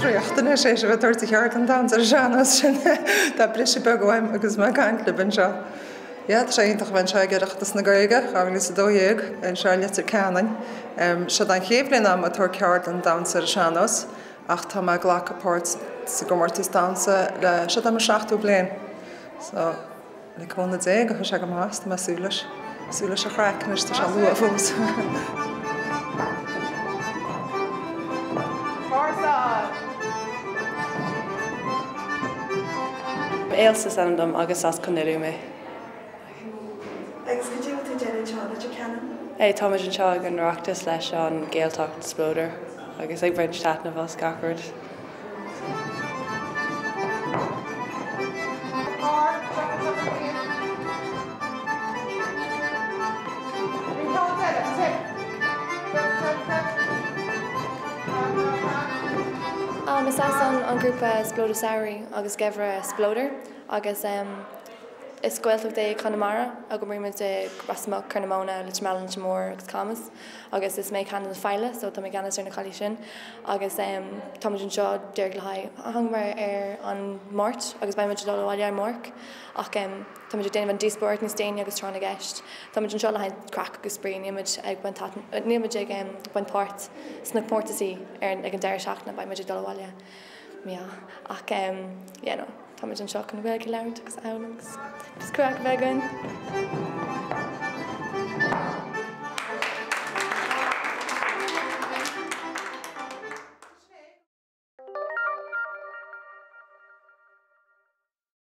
draíocht anois é seo bheith ag tabhairt ceardlann damhsa ar an sean-nós sin. Tá briseadh beag uaim agus mé ag caint libh anseo. Yeah, tá sé iontach a bheith anseo ag Oireachtas na Gaeilge 2012 anseo i Leitir Ceanainn. Seo an chéad bhliain dom ag tabhairt ceardlann damhsa ar an sean-nós ach tá mé ag glacadh páirt sa gcomórtas damhsa le, seo é mo seachtú bliain. So. Le cúnamh Dé, gabhfaidh sé go maith, tá mé ag súil leis. Súil leis an chraic anois, tá sé luath fós. Ailsa is ainm dom agus as Contae Lú mé. Agus cad é a bhfuil tú ag déanamh anseo i Leitir Ceanainn? Táimid anseo ag an Oireachtas leis an Gaeltacht Spleodar agus ag baint taitneamh as gach rud. Is as an grúpa Spleodar Samhraidh agus Geimhridh Spleodar agus is Gaeltacht é Conamara agus oibrímid i Ros Muc, Corr na Móna, Leitir Mealláin, Leitir Móir agus Camas. agus is mé ceann de na feighlithe so tá mé i gceannas ar na cailíní sin agus táimid anseo díreach le haghaidh thángamar ar an Máirt agus beidh muid ag dul abhaile amárach ach táimid ag déanamh an díospóireacht níos déanaí agus tráth na gceist. Táimid anseo le haghaidh craic agus spraoi, níl muid ag baint níl muid ag baint páirt sna comórtaisí ar ag an deireadh seachtaine, beidh muid ag dul abhaile yeah ach yeah no táimid anseo chun Gaeilge a labhairt agus a fhoghlaim agus just craic a bheith againn.